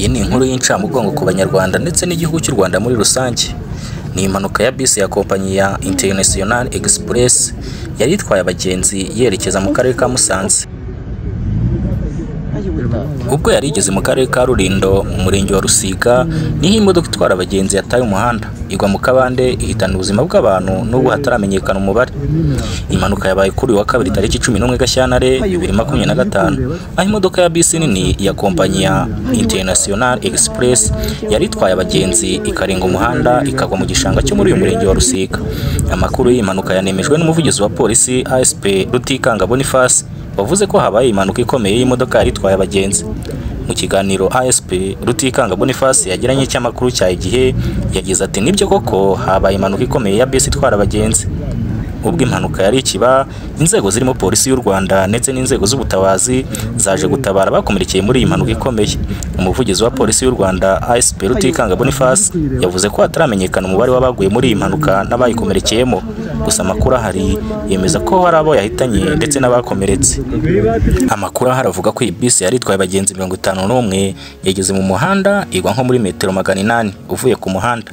Iyi ni inkuru y'incamugongo ku Banyarwanda ndetse n'igihugu cy'u Rwanda muri rusange. Ni impanuka ya bisi ya kompanyi ya International Express yari itwaye abagenzi yerekeza mu karere ka Musanze. Ubwo yari igeze mu karere ka Rulindo mu murenge wa Rusiga, niho imodoka itwara abagenzi yataye umuhanda igwa mu kabande, ihitana ubuzima bw'abantu n'ubu hataramenyekana umubare. Impanuka yabaye kuri uyu wa kabiri tariki 11 Gashyantare 2025, aho imodoka ya bisi nini ya kompanyi ya International Express yari itwaye abagenzi ikarenga umuhanda ikagwa mu gishanga cyo muri uyu murenge wa Rusiga. Amakuru y'iyi mpanuka yanemejwe n'umuvugizi wa polisi ASP Rutikanga Boniface, wavuze ko habaye impanuka ikomeye y'imodoka yari itwaye abagenzi. Mu kiganiro ASP Rutikanga Boniface yagiranye n'ikinyamakuru cya Igihe, yagize ati: "Nibyo koko habaye impanuka ikomeye ya bisi itwara abagenzi." Ubwo impanuka yari ikiba, inzego zirimo polisi y'u Rwanda ndetse n'inzego z'ubutabazi zaje gutabara abakomerekeye muri iyi mpanuka ikomeye. Umuvugizi wa polisi y'u Rwanda ASP Rutikanga Boniface yavuze ko hataramenyekana umubare w'abaguye muri iyi mpanuka n'abayikomerekeyemo, gusa amakuru ahari yemeza ko hari abo yahitanye ndetse n'abakomeretse. Amakuru ahari avuga ko iyi bisi yari itwaye abagenzi 51 yageze mu muhanda igwa nko muri metero 800 uvuye ku muhanda.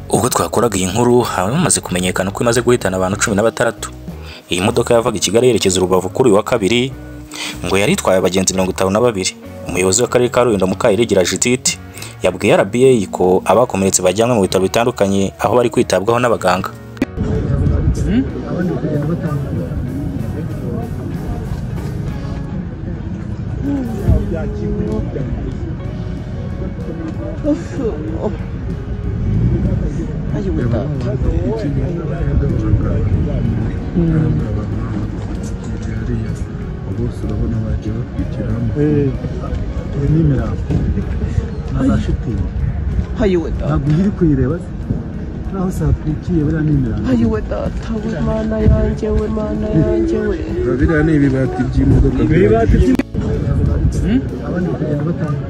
Ubwo twakoraga iyi nkuru, haba hamaze kumenyekana ko imaze guhitana abantu 16. Iyi modoka yavaga i Kigali yerekeza i Rubavu kuri uyu wa kabiri, ngo yari itwaye abagenzi 52. Umuyobozi w'akarere ka Rulindo, Mukayiregera Judith, yabwiye RBA ko abakomeretse bajyanwe mu bitaro bitandukanye aho bari kwitabwaho n'abaganga. Abandi bakagenda batanga. Bose urabona bagiye batwikiramo. Iyi ni imirambo na za shitingi, ntabwo iri kuyireba se naho se hatwikiye, buriya ni imirambo. Ayiwe data we, Mana yanjye we, Mana yanjye we! Biriya ni ibibati by'imodoka. Abandi bakagenda batanga.